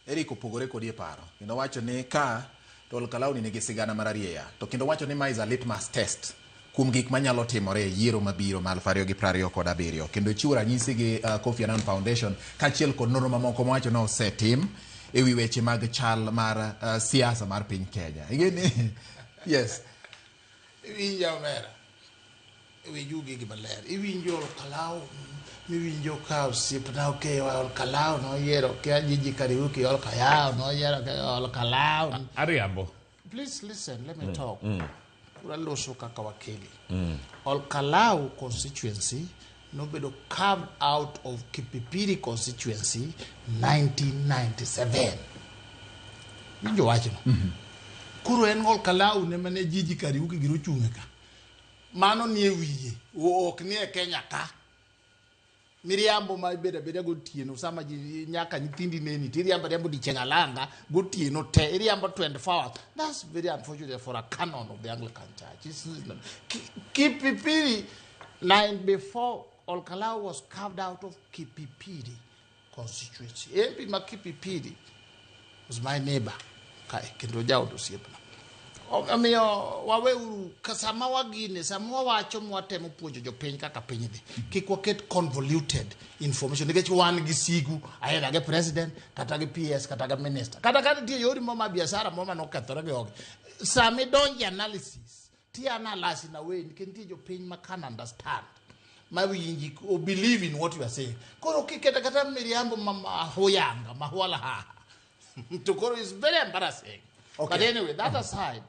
Eric opogore kodi e paro kendo wacho ni ka to Olkalau ni nigi sigana mararieya to kendo wacho ni ma is a litmus test kuom gik manyalo timore e yiero mabiro ma 2027 kendo chiwo ranyisi gi Kofi Annan Foundation kaachiel kod nonro mamoko mawacho ni osetim e wi weche mag chal mar siasa mar piny Kenya. Ing'e yes. Iwinja omera. Iwinjo gigi maler. Iwinjo Olkalau miwinjo ka osiepna okewa Olkalau noyiero kia Jiji Kariuki Olkayao noyiero kia Olkalau. Ariambo. Please listen, let me talk. Kura loso kaka wakili. Olkalau constituency nobedo carved out of Kipipiri constituency 1997. Winjo wachno. Koro en Olkalau ne mane Jiji Kariuki giro chung'e ka. Mano nie wiye, ok nie Kenya ka. Miriambo ma ibedo abeda gotieno sama ji nyaka nyithindi neni tiriambo ariambo odiochieng' alanga gotieno te iriambo 24 hours. That's very unfortunate for a canon of the Anglican Church. Kipipiri, nine before Olkalau was carved out of Kipipiri constituency. MP ma Kipipiri was my neighbor kae kendo jaod osiepna. Omiyo waweuru ka sama wagine sama wawacho mwatemo puonjo jopiny kaka piny dhi kik waket convoluted information nikech wan gi sigu aidha gi president kata gi PS kata gi minister kata ka nitie yori mo ma biashara mo manokethore gi ogi sama idonje analysis ti analyze in a way nikech nitie jopiny ma can understand ma winji o believe in what you are saying koro kiketa kata miriambo ma mahuyanga mahuala haha to koro is very embarrassing. Okay. But anyway, that aside,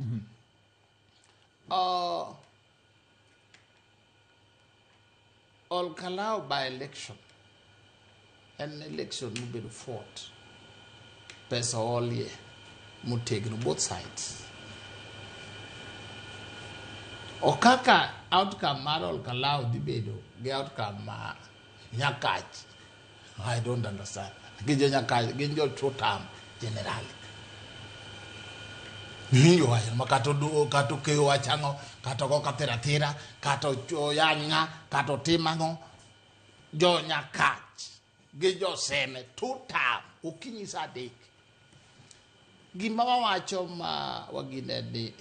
Olkalau by election, an election mobedo fought, pesa olie motegno both sides. Okaka outcome mar Olkalau dhi bedo gi outcome ma Nyakach, I don't understand. Gin jo Nyakach, gin jo two term generally. Winjo wacho ma kata kata okeyo wach ang'o, kata ogo kathira thira, kata oyany ng'a, kata otim ang'o. Jo Nyakach gi jo Seme two term okinyi saa 3. Gima wawacho ma wagine ni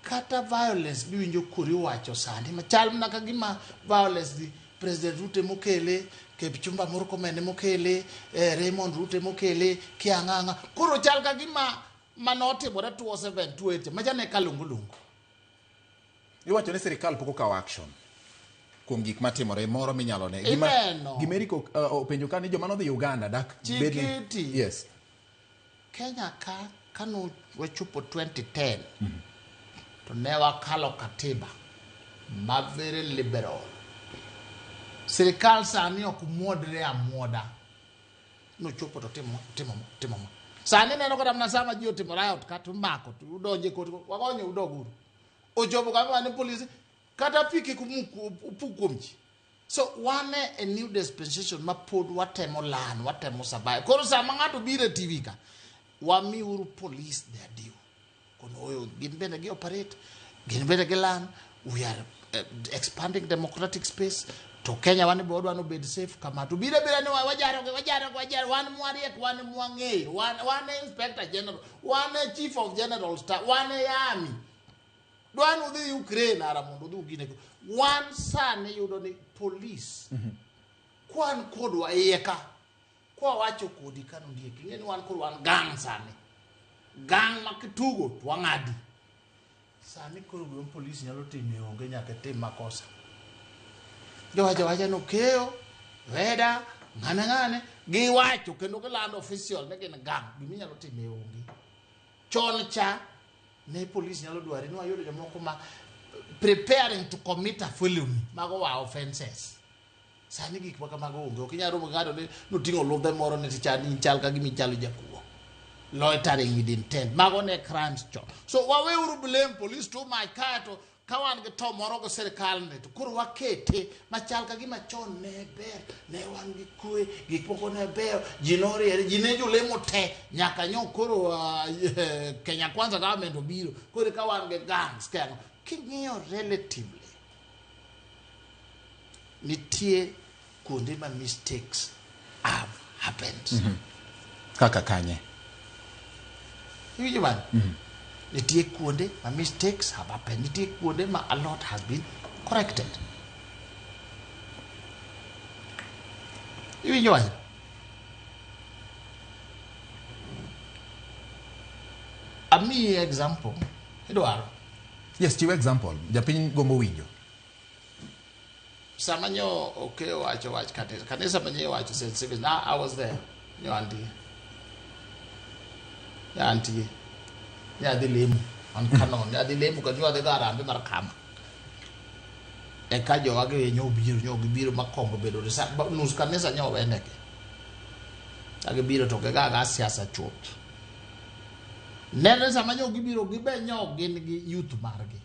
kata violence miwinjo kori wacho sani machal mana ka gima violence ni President Ruto emokele, Kipchumba Murkomen emokele, Raymond Ruto emokele, kia ang'a ang'a. Koro chal ka gima manotimore 2007 2008 macha ne kalungulungu. Iwacho ni sirikal pok okawo action kuom gik matimore moro minyalo ne. Ineno. Gima Eric openjo ka ni joma nodhi Uganda dak bed ni Chikiti. Yes. Kenya ka kano wachopo 2010 to ne wakalo katiba ma very liberal. Sirikal sani ok muodre amuoda. Nochopo to timo timo timo ma. Sani neno kata mana sama ji otimo riot kata umako to udonje kot wagonyo udog uru. Ochopo kama wan polisi kata pi kik umuk upuk kuom ji. So wan e new dispensation ma pod watemo learn, watemo survive. Koro sama ng'ato biro e TV ka, wamiuru police their due. Kono oyo gin bende gi operate, gin bende gi learn. We are expanding democratic space. To Kenya wan be wadwa ni obed safe kama. To biro abira ni wajaro gi, wajaro gi, wajaro. Wan mwariek, wan mwang'eyo, wan e inspector general, wan e chief of general staff, wan e army. Dwan udhi Ukraine ara mondo udhi ugine. Wan sani yudo ni police kwan kodwa iye ka kwa wacho kodi ka nondiek ing'e ni wan koro wan gang sani gang ma kitugo to wang'adi sani koro gima police nyalo timo onge nyaka itim makosa jowacho wacha nokeyo weda ng'ane ng'ane giwacho kendo gilando official ni gin gang gima inyalo timo e onge chon cha ne police nyalo dwari ni wayudo jomoko ma preparing to commit a felony mago wa offenses sani gik ma kamago onge ok inyal romo gi ng'ato ni noting'o ludhe moro ni tichal ni chal ka gima ichalo jakuo loitering with intent mago ne crimes chon so waweuru blame police too much kaeto ka wan gi to moro gi sirikal ni to koro wakete machal ka gima chon ne ber ne wan gi kwe gik moko ne beyo ji noriere ji ne jolemo te nyaka nyo koro Kenya Kwanza government obiro koro ka wan gi gangs kendo king'iyo relatively nitie kuonde ma mistakes have happened. Kaka kanye? Iwinjo mano? Nitie kuonde ma mistakes have happened. Nitie kuonde ma a lot has been corrected. Iwinjo wach? Amiyi example. Idwaro? Yes, chiw example. Japiny gombo winjo. Sama nyo Okeyo wacho wach kanisa, kanisa ma nyo wacho St. Stephen's, I was there. Nyo antie. Nyo antie. Nyo adhi lemo. An canon. Nyo adhi lemo ka nyo adhi go harambee mar kama. Eka jowa gi nyo obiro, nyo gibiro makombo bedo nus kanisa nyo owenegi. Ka gibiro to gigaga siasa chuth. Neno sama nyo gibiro gibe nyo gin gi youth margi.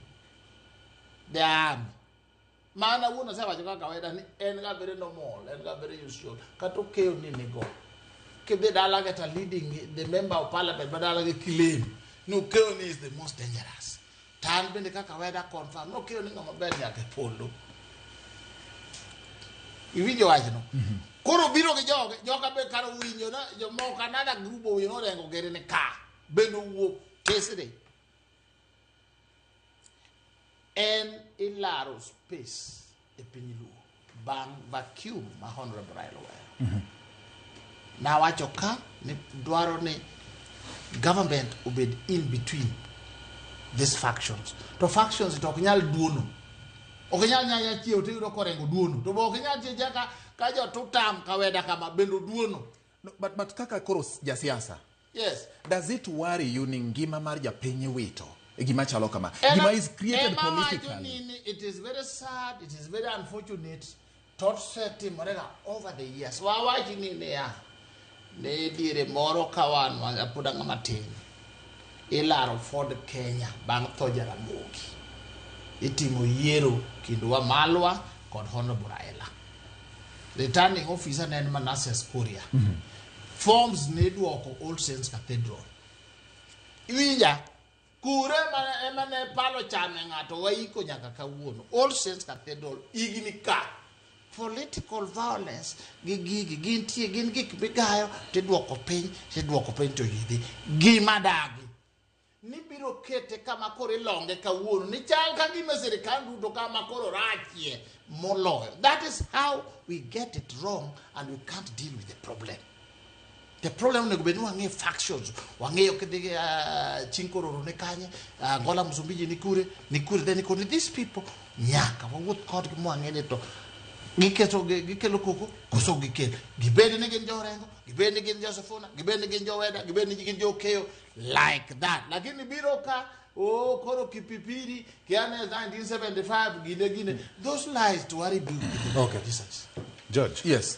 The army. Mana wuon osewacho kaka kawaida ni en ga very normal, en ga very usual. Kata Okeyo ni nigo. Kidhi dala kata leading the member of parliament ma dala gi claim ni Okeyo ni is the most dangerous. To an bende kaka kawaida confirm ni Okeyo ni ng'ama ber nyaka e polo. Iwinjo wachno? Koro biro gi joge, joka be kar owinjo na jomoko another group owinjo norengo gere ni ka. Bende owuok tesre. En ilaro space e piny Luo bang' vacuum ma Honorable Raila oweyo. Nawacho ka ni dwaro ni government obed in between these factions. To factions to ok nyal duono. Ok nyal nyanya chiew to iyudo korengo duono. To be ok nyal chiew ka ka jo tutam kaweda kama bende oduono. No, but kaka koro jasiasa, Yes. does it worry you ni ngima mar japiny wito e gima chalo kama? Gima is created Ema wacho politically. ni it is very sad, it is very unfortunate. Tot osetimorega over the years. Wawachi ni niya, ne diere moro ka wan pod ang'ama tin, ilaro Ford Kenya bang' tho Jaramogi. Itimo yiero kind Wamalwa kod Honorable Raila. Returning officer ne en Manasseh Kuria. Forms ne iduoko All Saints Cathedral. Iwinja? Kure ema ne palo chame ng'ato waiko nyaka kawuono. All Saints Cathedral higni ka. Political violence gi gigi gintie gin gik migayo tiduoko piny tiduoko piny to yidhi. Gima dagi nibiro kete kama koro ilonge kawuono ni chal ka gima sirikal duto kama koro rachie moloyo. That is how we get it wrong and we can't deal with the problem. The problem onego bed ni wang'e factions, wang'eyo kidhi Chinkororo ni kanye, Angola Msumbiji ni kure, ni kure, then koni these people nyaka wawuoth kodgi mwang'e ni to giketo gikelo koko koso gikel. Gibed ni gin jo Orengo, gibed ni gin jo Sifuna, gibed ni gin jo Weda, gibed ni gin jo Okeyo, like that. Lakini biro ka oh koro kipipiri kiane 1975 gine gine those lies to worry you. Okay. Jesus. George. Yes.